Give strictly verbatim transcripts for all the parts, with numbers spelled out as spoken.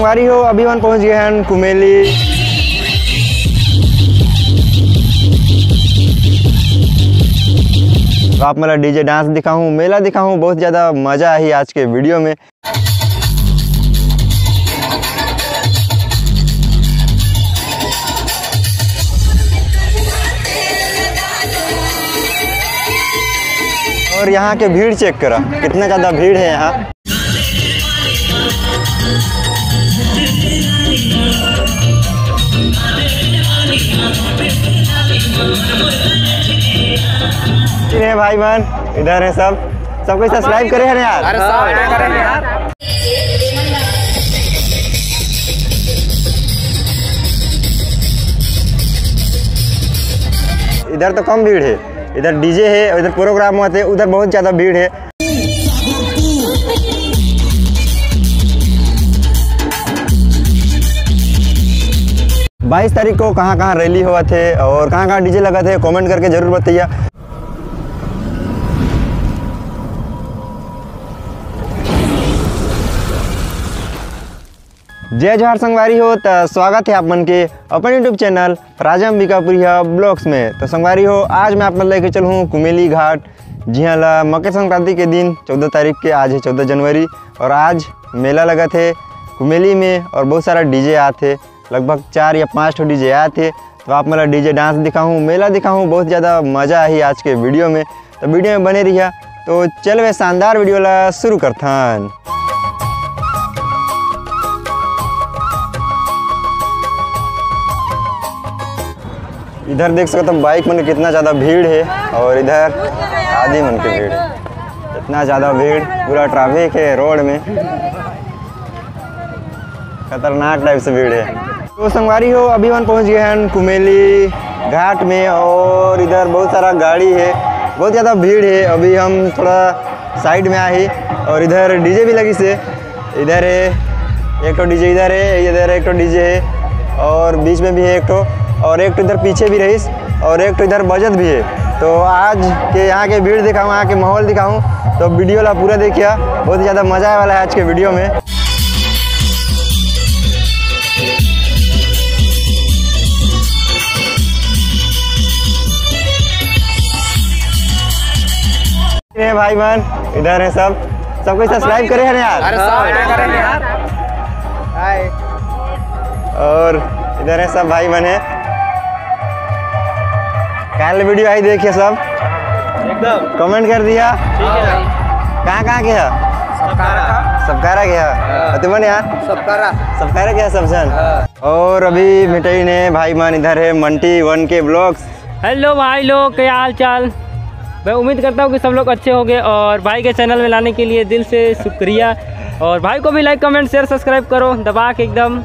संगवारी हो, अभी हमन पहुंच गए हैं कुमेली। तो आप मन ला डीजे डांस दिखाहूँ, मेला दिखाहूँ, बहुत ज्यादा मजा आही आज के वीडियो में। और यहाँ के भीड़ चेक करा, कितना ज्यादा भीड़ है यहाँ। ये भाई बहन इधर है सब, सब कोई सब्सक्राइब करे हैं ना यार। अरे सब करे हैं यार। इधर तो कम भीड़ है, इधर डीजे है, इधर प्रोग्राम होते, उधर बहुत ज्यादा भीड़ है। बाईस तारीख को कहाँ कहाँ रैली होवत हे और कहाँ कहाँ डीजे लगत हे, कमेंट करके जरूर बताइए। जय जोहार संगवारी हो, त स्वागत है आप मन के अपन YouTube चैनल राजा अंबिकापुरिया ब्लॉग्स में। तो संगवारी हो, आज मैं आप मन लेके चलूँ कुमेली घाट, जिहाँ ला मकर संक्रांति के दिन चौदह तारीख के, आज है चौदह जनवरी, और आज मेला लगत है कुमेली में और बहुत सारा डीजे आत है, लगभग चार या पाँच ठो डीजे आत है। तो आप मन ला डीजे डांस दिखाहूँ, मेला दिखाहूँ, बहुत ज्यादा मजा आही आज के वीडियो में। तो वीडियो में बने रहिया। तो चल वे शानदार वीडियो ला शुरू करथन। इधर देख सकत हो बाइक मन के कितना ज्यादा भीड़ है और इधर आदमी मन के भीड़, इतना ज्यादा भीड़, पूरा ट्रैफिक है रोड में। खतरनाक टाइप से भीड़ है। तो संगवारी हो, अभी हम पहुंच गए हैं कुमेली घाट में और इधर बहुत सारा गाड़ी है, बहुत ज्यादा भीड़ है। अभी हम थोड़ा साइड में आए ही और इधर डीजे भी लगी से, इधर है एक ठो डीजे, इधर है, इधर एक ठो डीजे है और बीच में भी है एक ठो, और एक ठो इधर पीछे भी रहीस और एक ठो इधर बजत भी है। तो आज के यहाँ के भीड़ दिखाऊँ, यहाँ के माहौल दिखाऊँ, तो वीडियो ला पूरा देखिया, बहुत ही ज्यादा मजा आए वाला है आज के वीडियो में। ये भाई बहन इधर है सब, सब कोई सब्सक्राइब करे हैं ना यार। अरे सब करे हैं यार। हाय। और इधर है सब भाई बहन है। कल वीडियो आई देखिए सब, एकदम कमेंट कर दिया। ठीक है। कहाँ कहाँ के है? सबकारा। सबकारा के है। हाँ। तुमन यार? सबकारा। सबकारा के है सब जन। हाँ। और अभी मिठाई ने भाई बहन इधर है मंटी वन के ब्लॉग्स। हेलो भाई लोग, क्या हाल चाल? मैं उम्मीद करता हूँ कि सब लोग अच्छे होंगे और भाई के चैनल में लाने के लिए दिल से शुक्रिया। और भाई को भी लाइक, कमेंट, शेयर, सब्सक्राइब करो दबा के एकदम।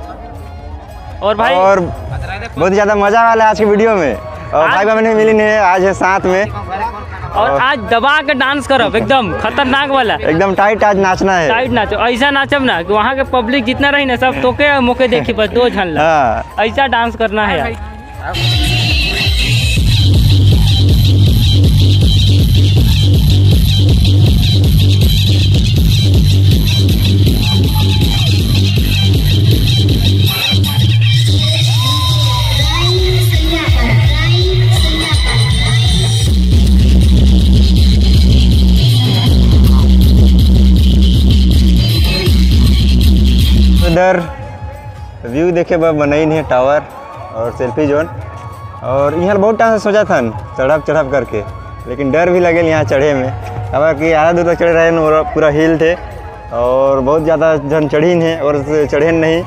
और भाई और बहुत ही ज्यादा मजा वाला है आज की वीडियो में। और आज भाई बहन मिली नहीं है, आज है साथ में। और आज दबा के डांस करब, एकदम खतरनाक वाला। एकदम टाइट आज नाचना है। टाइट नाचो, ऐसा नाचब ना कि वहाँ के पब्लिक जितना रही ना, सब तोके मुके देखी, बस दो झन ला। हाँ। ऐसा डांस करना है यार। इधर व्यू देखे बर बनाइन हे टावर और सेल्फी जोन। और यहाँ बहुत टाइम से सोचा था चढ़ब चढ़ब करके, लेकिन डर भी लगे यहाँ चढ़े में, काबर कि आधा दूर तक चढ़े रहे न, और पूरा हिल थे और बहुत ज़्यादा जन चढ़ीन है और चढ़ेन नहीं।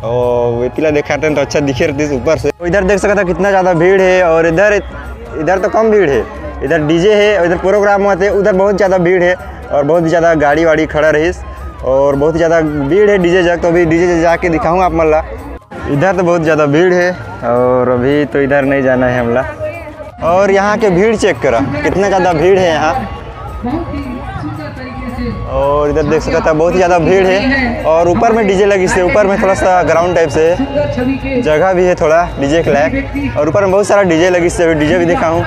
और एती ला देखाते तो अच्छा दिखे रहती ऊपर से। इधर देख सकता कितना ज़्यादा भीड़ है और इधर, इधर तो कम भीड़ है, इधर डीजे है, इधर प्रोग्राम होते, उधर बहुत ज़्यादा भीड़ है और बहुत ज़्यादा गाड़ी वाड़ी खड़ा रहीस और बहुत ज़्यादा भीड़ है डीजे जग। तो अभी डीजे जाके दिखाऊँ आप मन ला। इधर तो बहुत ज़्यादा भीड़ है और अभी तो इधर नहीं जाना है हमला। और यहाँ के भीड़ चेक करा, कितना ज़्यादा भीड़ है यहाँ। और इधर देख सकता है बहुत ही ज़्यादा भीड़ है और ऊपर में डीजे लगी से, ऊपर में थोड़ा सा ग्राउंड टाइप से जगह भी है थोड़ा डीजे के लायक, और ऊपर में बहुत सारा डीजे लगी से, डीजे भी दिखाऊँ।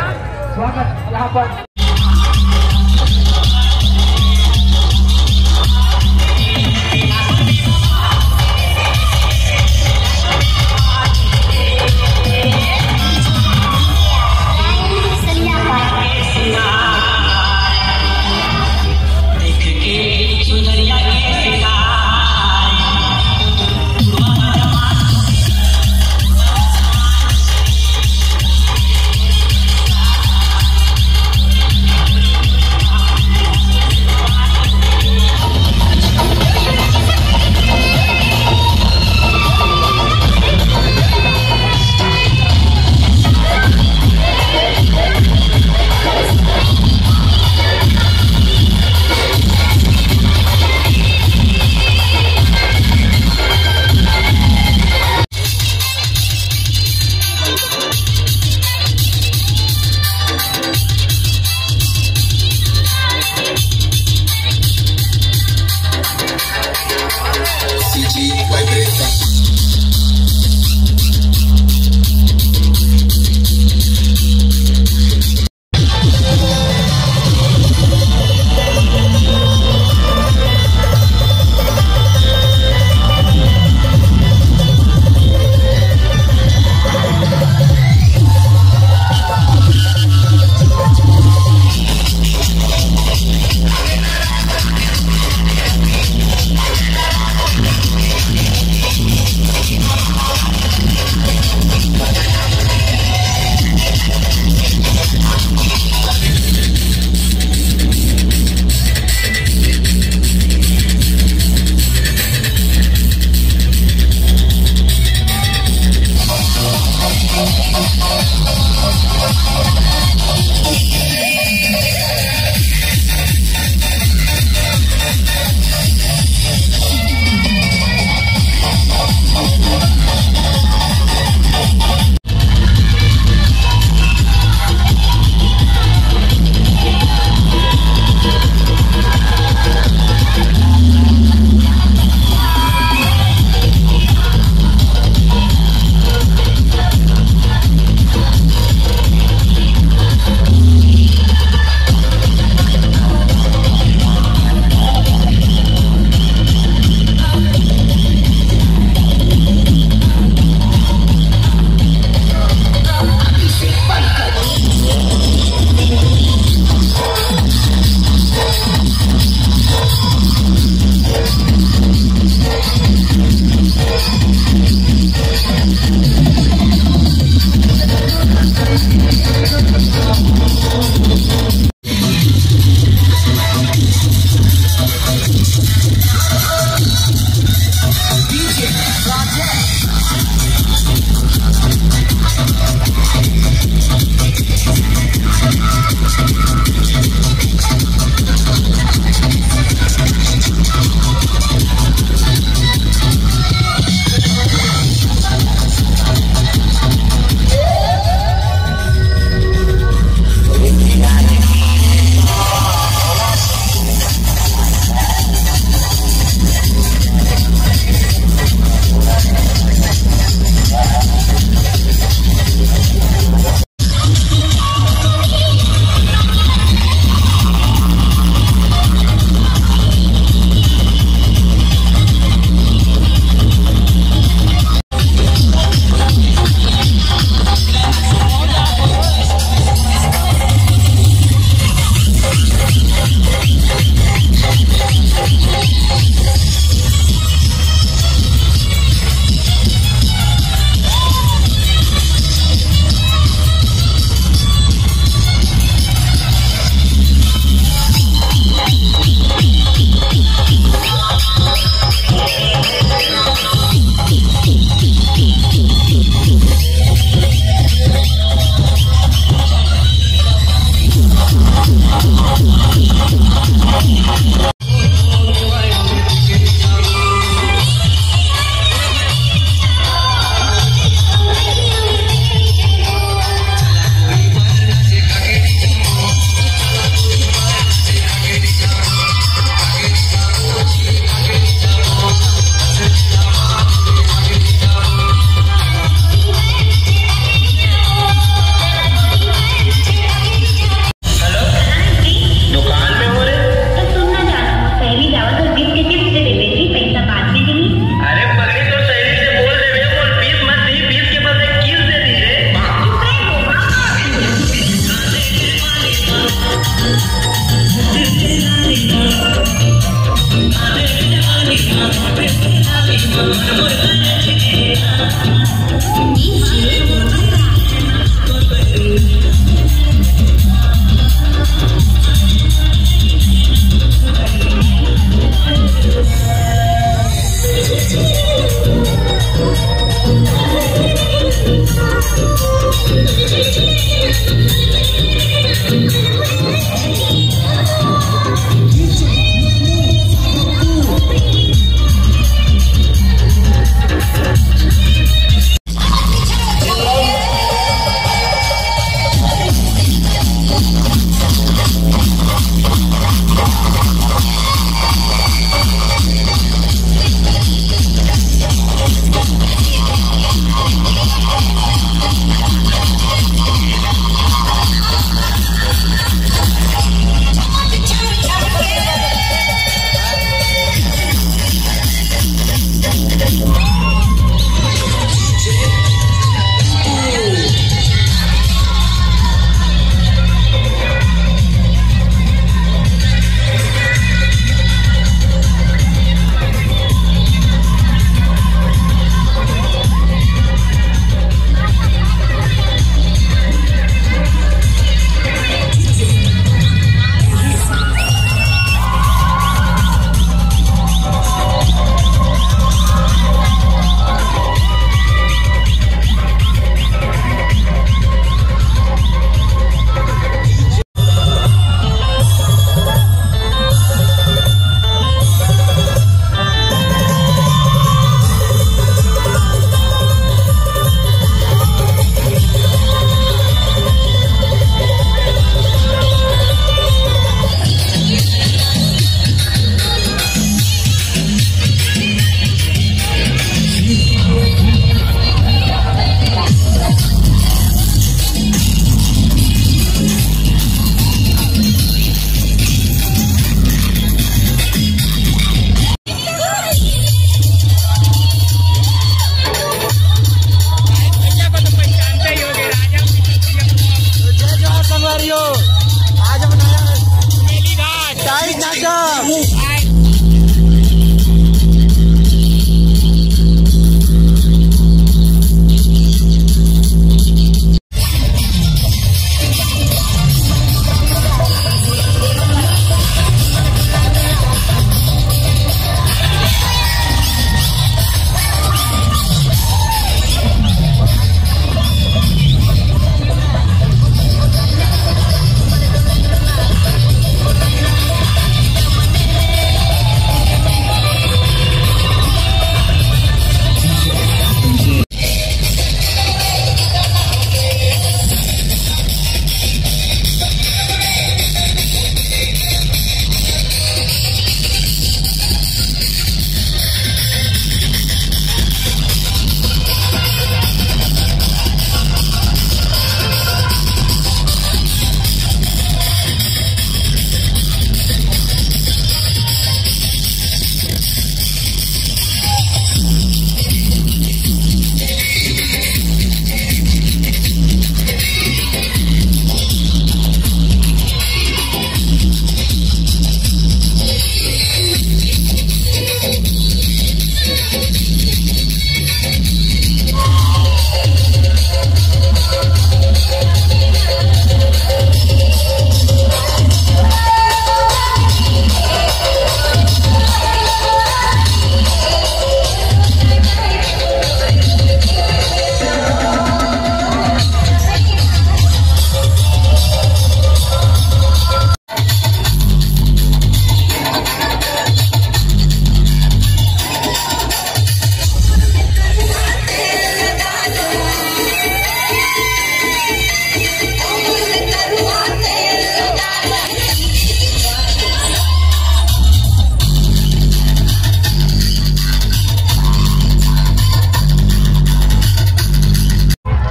आज हम नया कुमेली घाट। टाइट नाटक।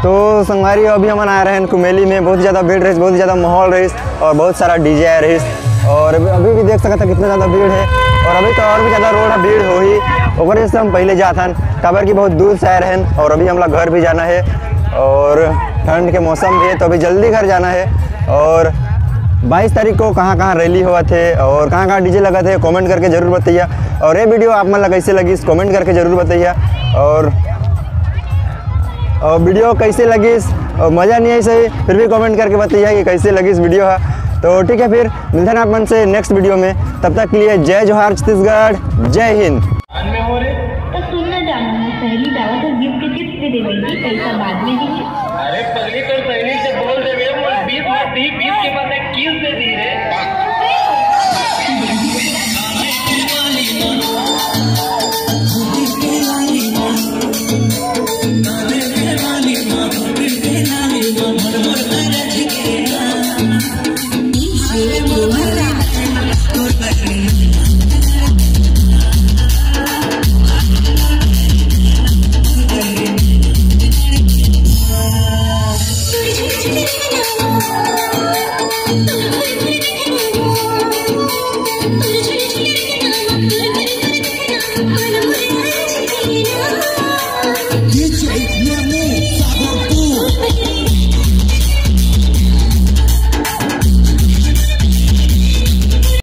तो संगवारी, अभी हमन आए रहेन कुमेली में, बहुत ही ज्यादा भीड़ रहिस, बहुत ही ज्यादा माहौल रहिस और बहुत सारा डीजे आए रहिस। और अभी, अभी भी देख सकत ह कितना ज्यादा भीड़ है और अभी तो और भी ज्यादा रोड है, भीड़ होही। ओकरे से हम पहले जात हन, काबर कि बहुत दूर से आए रहेन और अभी हमला घर भी जाना है और ठंड के मौसम भी है, तो अभी जल्दी घर जाना है। और बाईस तारीख को कहाँ कहाँ रैली होवत हे और कहाँ कहाँ डीजे लगत हे, कमेंट करके जरूर बतैया। और ये वीडियो आप मन ला कैसे लगिस, कमेंट करके जरूर बतैया। और और वीडियो कैसे लगिस, और मजा नहीं आई सही, फिर भी कमेंट करके बतैया कि कैसे लगिस वीडियो हा। तो ठीक है, फिर मिलते हैं आप मन से नेक्स्ट वीडियो में। तब तक के लिए जय जोहार छत्तीसगढ़, जय हिंद। तो सुन ना जानू, पहली दावत और गिफ्ट के चिप्स भी दे देंगे, पैसा बाद में देंगे। अरे पगली, तो सहेली से बोल दे बे, मोर बीस मत दी, बीस के बदले किस दे दी रे।